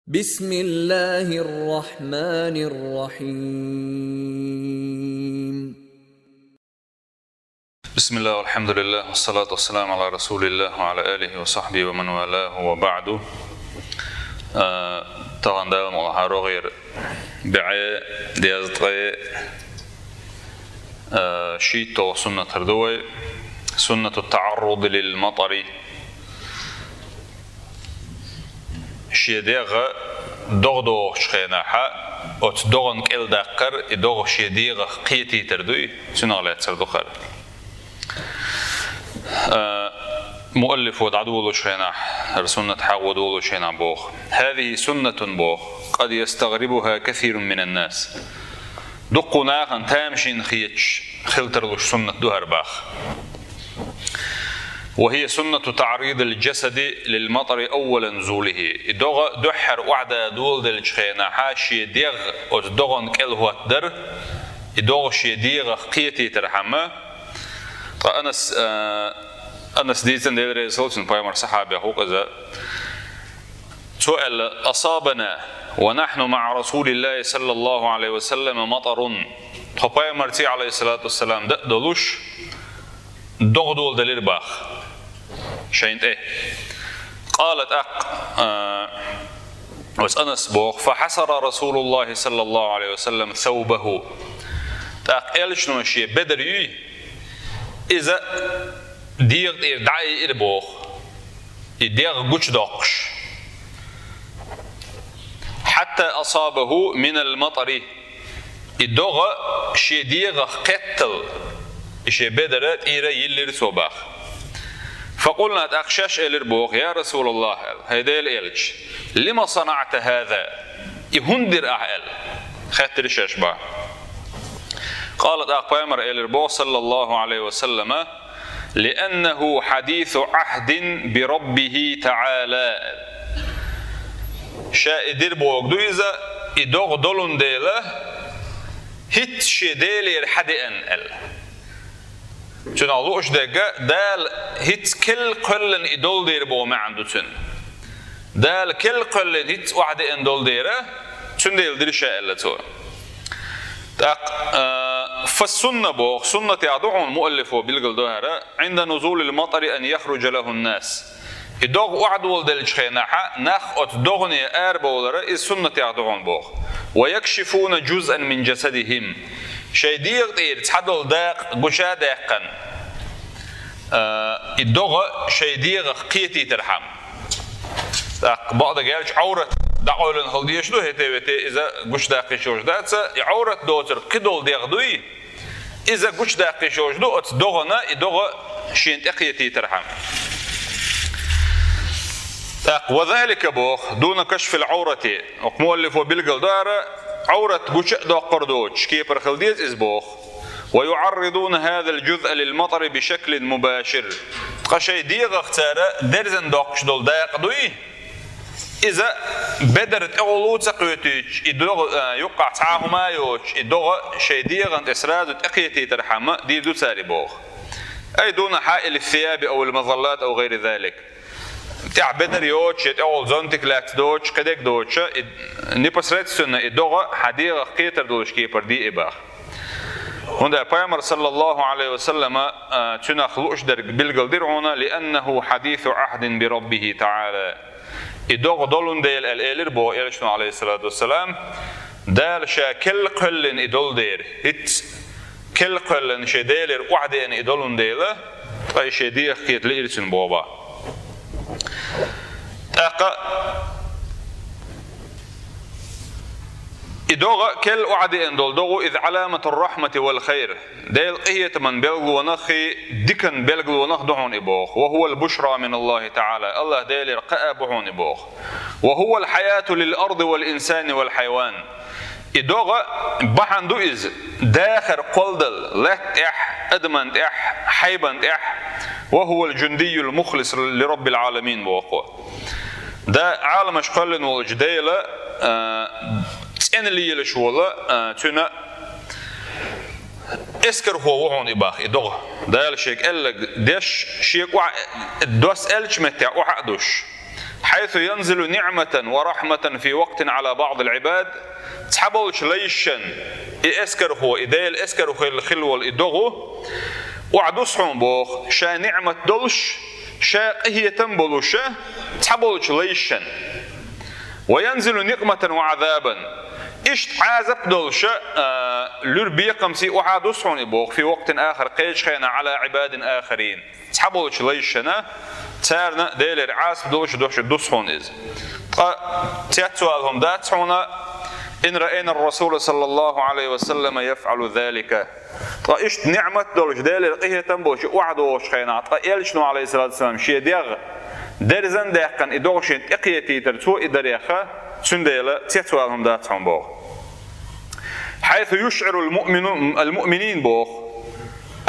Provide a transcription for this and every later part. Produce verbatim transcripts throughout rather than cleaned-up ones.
بسم الله الرحمن الرحيم. بسم الله والحمد لله والصلاة والسلام على رسول الله وعلى آله وصحبه ومن والاه وبعد. Э, тагӀан Дала мукъалахь рогӀера бӀе дезткъе, э, шийтталгӀа суннатера ду вай, سنة التعرض للمطر. Шен дегӀ догӀа догӀучу хенахь, оцу догӀана кӀел даккхар, и догӀа шен дегӀах кхетийтар дуй, цунах лаьцар ду хӀара. А, муаллифо дӀадолучу хенахь, хӀара суннат хьагӀо долучу хенахь боху: هذه سنة, боху, قد يستغربها كثير من الناس. Дуккха нахана тамашийна хеташ хила тарлуш суннат ду хӀара боху. وهي سنة تعريض الجسد للمطر أول نزوله. И догӀа дуьххьара охьадан доладеллачу хенахь, шен дегӀ оцу догӀана кӀел хӀоттадар, и догӀа шен дегӀах кхетийтархьама. Ткъа Анас, а, Анас дийцина, Дела реза хуьлда цунна, пайхамар сахьабех ву-кх иза. Цо аьлла: أصابنا ونحن مع رسول الله صلى الله عليه وسلم مطر. Тхо пайхамарций, عليه الصلاة والسلام, дан а долуш, догӀа доладелира боху шайна тӀе. قال, тӀаккха, а, оцу Анас боху: فحصر رسول الله صلى الله عليه وسلم ثوبه. ТӀаккха элчано шен бедар юй, иза дегӀа тӀера дӀа а йиира боху, и дегӀ гучудоккхуш. حتى أصابه من المطر. И догӀа шен дегӀах кхеттал, и шен бедар тӀера йиллира цо боху. فقلنا, тӀаккха шаьш элира боху: يا رسول الله, аьлла, хӀай Делан элча, لم صنعت هذا؟ И хӀунда дира ахьа, аьлла, хаьттира шаьш боху. قال, тӀаккха пайхамар элира боху, صلى الله عليه وسلم: لأنه حديث عهد بربه تعالى. Ша и дира бохург ду иза, и догӀа долун дела, хӀинцца шен Делера хьадеана, аьлла. Цунах лууш дерг, Дала хӀинцца керла кхоьллина и долу дела боху маьӀна ду цуьнан. Дала керла кхоьллина хӀинцца охьадеана долу дела, цундела дира ша, аьлла цо. ТӀаккха, а, فالسنة боху, суннатех ду хьуна, муаллифо билгалдо хӀара, عند نزول المطر أن يخرج له الناس. И догӀа охьадоладеллачу хенахь, нах оцу догӀане арабовлар, иза суннатех ду хьуна боху. ويكشفون جزءا من جسدهم. Шайн дегӀа тӀера цхьадолу дакъа гуча а даьккхина, а, и догӀа шайн дегӀах кхетийтархьама. ТӀаккха бакъдерг аьлча, Ӏаврат дӀакъевлина хила дезаш ду, хӀетте-вете иза гучудаккха йиш йолуш дац, и Ӏаврат доцург кхидолу дегӀ дуй, иза гучудаккха йиш йолуш ду оцу догӀана, и догӀа шена тӀекхетийтархьама. ТӀаккха وذلك боху, دون كشف العورة, оцу муаллифо билгалдора, Ӏаврат гуча а доккхур доцуш кепара хила деза иза боху. ويعرضون هذا الجزء للمطر بشكل مباشر. Ткъа шайн дегӀах цара дерзина доккхуш долу дакъа дуй, иза бедар тӀехула ца кхетийтуш, и догӀа, а, юккъахь цхьа а хӀума а йоцуш, и догӀа шайн дегӀана тӀе сразу тӀекхетийтархьама дийр ду цара и боху. أي دون حائل الثياب أو المظلات أو غير ذلك. ТӀехь бедар йоцуш, я тӀехула зонтик лаьцна доцуш, кхидерг доцуш, и непосредственно и догӀа хьан дегӀах кхетар долуш кепара де и боху. ХӀунда пайхамар, саллаллаху Ӏалайхи ва саллама, а, цуьнах лууш дерг билгалдира хьуна, لأنه حديث عهد بربه تعالى. И догӀа долун дела аьлла элира боху элчано, Ӏалайхиссалату вассалам, Дала ша керла кхоьллина и долу дела, хӀинцца керла кхоьллина шен Делера охьадеана и долун дела, ткъа и шен дегӀах кхета лиира цуьнан боху боху. ТӀаккха и догӀа керла охьадеана долу догӀа, إذ علامة الرحمة والخير. Делан къинхетаман белгалонах, дикан белгалонах ду хьуна и боху. وهو البشرى من الله تعالى. АллахӀ Делера кхаъ бу хьуна и боху. وهو الحياة للأرض والإنسان والحيوان. И догӀа бахьана ду иза дахар кхолладала латта тӀехь, адаман тӀехь, хьайбан тӀехь. وهو الجندي المخلص لرب العالمين боху. Да, Ӏаламаш кхоьллина волчу Дела, а, цӀена лелаш волу, а, цуьнан эскархо ву хьуна и боху, и догӀа. Дала шега аьлларг деш, шега охьа, дос аьллачу меттехь охьа а душ. حيث ينزل نعمة ورحمة في وقت على بعض العباد, цхьаболчу лайшна и эскархо, и Делан эскархо хилла, хилла волу и догӀа, охьадус хьуна боху, ша ниӀмат долуш, ша къинхетам болуш цхьаболчу лайшна. وينزل نقمة وعذابا. Иштта Ӏазап долуш, а, луьра бекхамций охьадус хьуна и боху, في وقت آخر, кхечу хенахь, على عباد آخرين. Цхьаболчу лайшна, царна Делера Ӏазап долуш дош дус хьуна иза. Ткъа цецвала хӀума дац хьуна, إن رأينا الرسول صلى الله عليه وسلم يفعل ذلك. Ткъа иштта ниӀмат долуш, Делера къинхетам болуш охьадогӀучу хенахь, ткъа Элчано, عليه الصلاة والسلام, шен дегӀ дерзан даьккхина и догӀа шена тӀекхетийтар цо и дарехха, цундела цецвала хӀума дац хьуна боху. حيث يشعر المؤمن, المؤمنين боху,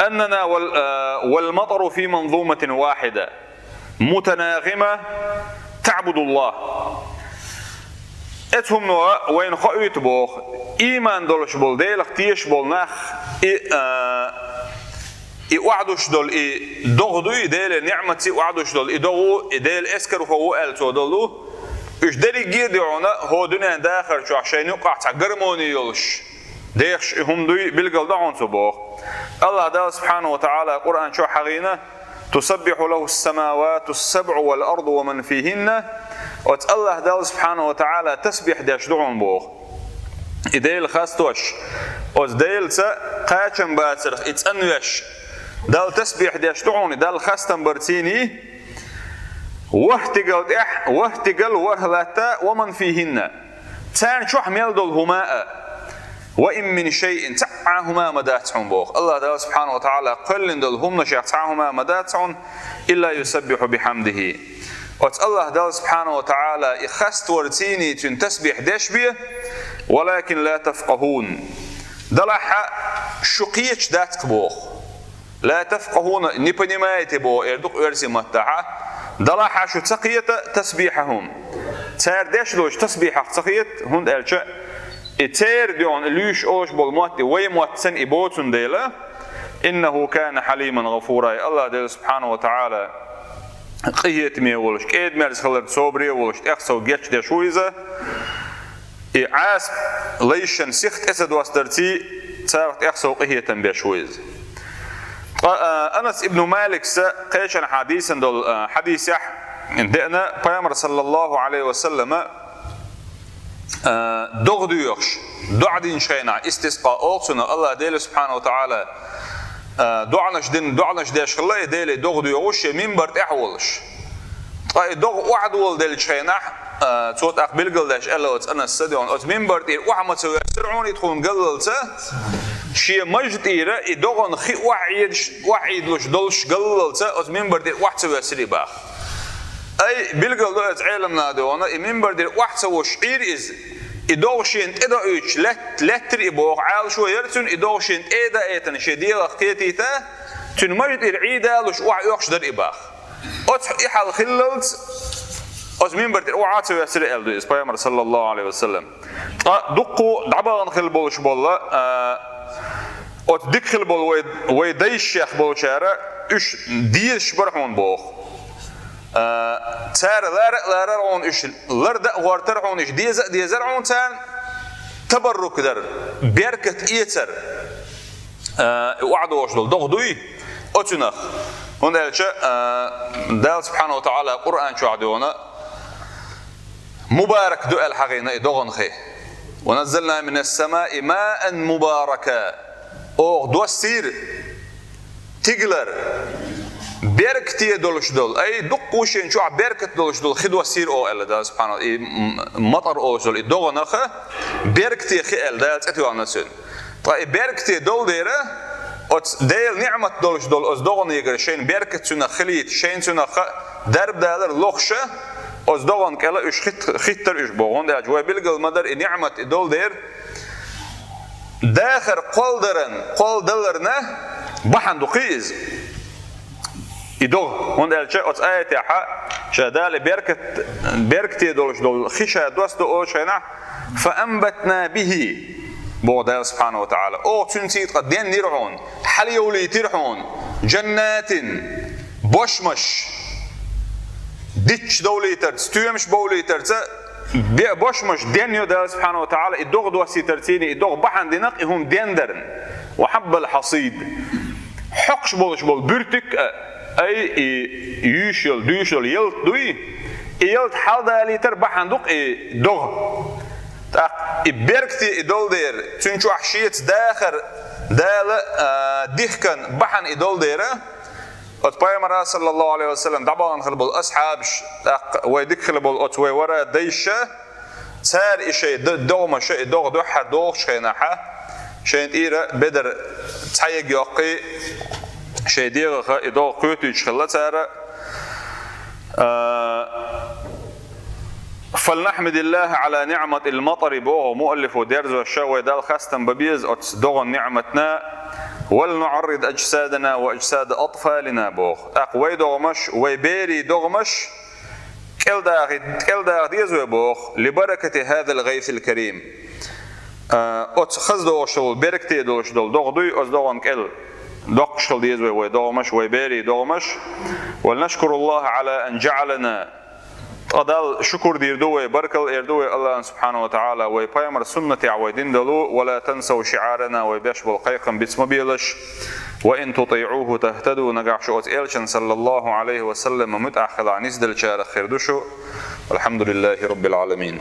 أننا وال-, а, والمطر في منظومة واحدة متناغمة تعبد الله. Эцу хӀумано вайна хоуьйту боху, ийман долуш болу, Делах тешаш болу нах, и, а, и охьадуш долу и догӀа дуй, Делан ниӀматций охьадуш долу и догӀа, и Делан эскархо ву аьлла цо долу, уьш дерриге а дуьхьал хӀокху дуьненан дахар чохь шайна юккъахь цхьа гармони йолуш дехаш и хӀума дуй, билгал до хьуна цо боху. АллахӀ Дала, субхьанаху ва таӀала, Къуръан чохь хьахийна: تسبح له السماوات السبع والأرض ومن فيهن. Оцу АллахӀ Дала, субхьанаху ва таӀала, тасбихь деш ду хьуна боху. И Дела хастош, оцу Делаца кхачам бацарх и цӀанвеш, Далла тасбихь деш ду хьуна, Далла хастам бар цуьнан, ворхӀ стигал тӀехь, ворхӀ стигал, ворхӀ латта, ومن فيهن. Царна чохь мел долу хӀума а. وإن من شيء, цхьа а хӀума ма дац хьуна боху. АллахӀ Дала, субхьанаху ва таӀала, кхоьллина долу хӀуманашех цхьа а хӀума ма дац хьуна, إلا يسبح بحمده. Оцу АллахӀ Дала, субхьанаху ва таӀала, и хаставар цуьнан, цуьнан тасбихь деш бен, ولكن لا تفقهون. Делахь а шу кхеташ дац-кх боху. لا تفقهون, не понимаете боху, эр ду-кх оьрсийн маттахь. Делахь а шу ца кхета тасбихьахум. Цара деш долчу тасбихьах ца кхета, хӀунда аьлча и церан дуьхьал и луьйш олуш болу мотт, и вай мотт санна и боцун дела, إنه كان حليما غفورا. АллахӀ Дела, субхьанаху ва таӀала, къинхетаме волуш, кӀеда-мерза хилар собаре а волуш, тӀех сов гечдеш ву иза. И Ӏазап лайшна сих тӀе ца достарций, царах тӀех сов къинхетам беш ву иза. Ткъа, а, Анас ибн Маликса кхечанхьа дийцина долу, а, хьадисехь деана, Пайхамар, саллаллаху Ӏалайхи ва саллама, а, догӀа доьхуш, доӀа динчу хенахь, истискъа олу цунах, АллахӀ Дела, субхьанаху ва таӀала, а, доӀанаш дин, доӀанаш деш хилла и Деле догӀа доьхуш, шен минбар тӀехь а волуш. Ткъа и догӀа охьадоладелчу хенахь, а, цо тӀаккха билгалдеш аьлла оцу Анаса, догӀан, оцу минбар тӀера охьа ма ца воьссира хьуна и тхуна галлалца, шен мажа тӀера и догӀан хи охьаӀедаш, охьаӀедалуш долуш галлалца оцу минбар тӀера охьа ца воьссира и баха. Ай, билгал до оцу Ӏеламнаха, догӀана, и минбар тӀера охьа ца вуссуш Ӏийра иза, и догӀа шена тӀедоуьйтуш лаьт-, лаьттира и боху, Ӏалашо яра цуьнан, и догӀа шена тӀе а даийтина, шен дегӀах кхетийта, цуьнан мажа тӀера Ӏийдалуш охьа оьхуш дара и баха. Оцу и хьал хиллалц, оцу минбар тӀера охьа а ца воьссира аьлла ду иза Пайхамар, саллаллаху Ӏалайхи ва саллам. Ткъа дуккха дӀабахана хилла болуш болла, а, оцу дика хилла болу вай, вай дайшех болчара, уьш дезаш бара хьуна боху. А, цара лара а ларара хьуна, уьш ларда а гӀортара хьуна, уьш деза а дезара хьуна царна, табаррук дар, беркат эцар. А, и охьадогӀуш долу догӀа дуй оцунах. ХӀунда аьлча, а, Дала, субхьанаху ва таӀала, Къуръан чохь, догӀана, мубарак ду аьлла хьахийна и догӀан хи. «Ва наззална минас самаи маан мубарака». Оха доссийра тигалара, беркате долуш долу, ай, дуккха ву шен чохь беркат долуш долу хи доссийра оха аьлла Дала, субхьанаху, и м-, матар олуш долу и догӀанах беркате хи аьлла Дала цӀе тоьхна цуьнан. Ткъа и беркате долу дера, оцу Делан ниӀмат долуш долу оцу догӀанегара шайна беркат цуьнах хилийта, шайна цуьнах дарба далар лохуша, оцу догӀан кӀела уьш хит-, хиттара уьш боху. ХӀунда аьлча вай билгал ма дара и ниӀмат, и долу дера, дахар кхолдаран, кхолдаларна бахьана ду кхин иза. И догӀа, хӀунда аьлча оцу аятехьа ша Дала беркат, беркате долуш долу хи ша доссадо олучу хенахь, «Фа амбатна бихи», боху Дала, субхьанаху ва таӀала. Оха цуьнан цӀий тӀе деннира хьуна, хьалайовлийтира хьуна, «жаннатин», бошмаш, дичча довлийтарца, стоьмаш бовлийтарца бе-, бошмаш денна йо Дала субхьанаху ва таӀала, и догӀа доссийтарца, и догӀа бахьана динарг, и хӀума денна дарна. Ва хьаббал хьасид. Хьокхаш болаш бола буьртиг а, ай, и юьйш йола, дуьйш йола ялат дуй, и ялат хьалдалийтар бахьана ду-кх и догӀа. ТӀаккха и беркате и долдер, цун чохь шеца дахар Дала, а, дихкан бахьана и долдер, оцу пайхамара, саллаллаху Ӏалайхи ва саллам, дӀабахана хила болу асхьабаш, тӀаккха вай дика хила болу оцу вай вара дайша, цара и шайн д-, догӀмаша, и догӀа дуьххьара дохучу хенахьа, шайна тӀера бедар цхьа яга йоккхий, шайн дегӀаха и догӀа кхетуьйтуш хилла цара. А, «Фалнахьмидиллаха Ӏала ниӀматил матари», боху муаллифо дерзош, вай Далла хастам бан беза оцу догӀан ниӀматна, «вал нуӀаррид аджсадана ва аджсада атфалина», боху. ТӀаккха вай догӀмаш, вай берийн догӀмаш кӀелдаха, кӀелдаха деза вай боху, «либаракати хазал гӀайсил карим». А, оцу хаза догӀуш долу, беркате долуш долу догӀа дуй, оцу догӀан кӀел доккхуш хила деза вай, вай догӀмаш, вай берийн догӀмаш. «Ва нашкуруллаха Ӏала ан жаӀалана». Ткъа Далла шукур дийр ду вай, баркалла эр ду вай Аллахьан субхьанаху ва таӀала, вай пайхамар суннатехь вай дина далу, «ва ла тансав шиӀарана», вай беш болу кхайкхам биц ма белаш, «ва ин тутиӀуху тахтаду», нагахь шу оцу элчан, саллаллаху Ӏалайхи ва саллам, муьтӀахь хилахь, нисделлачарах хир ду шу. Алхьамдулиллахи Раббил Ӏаламин.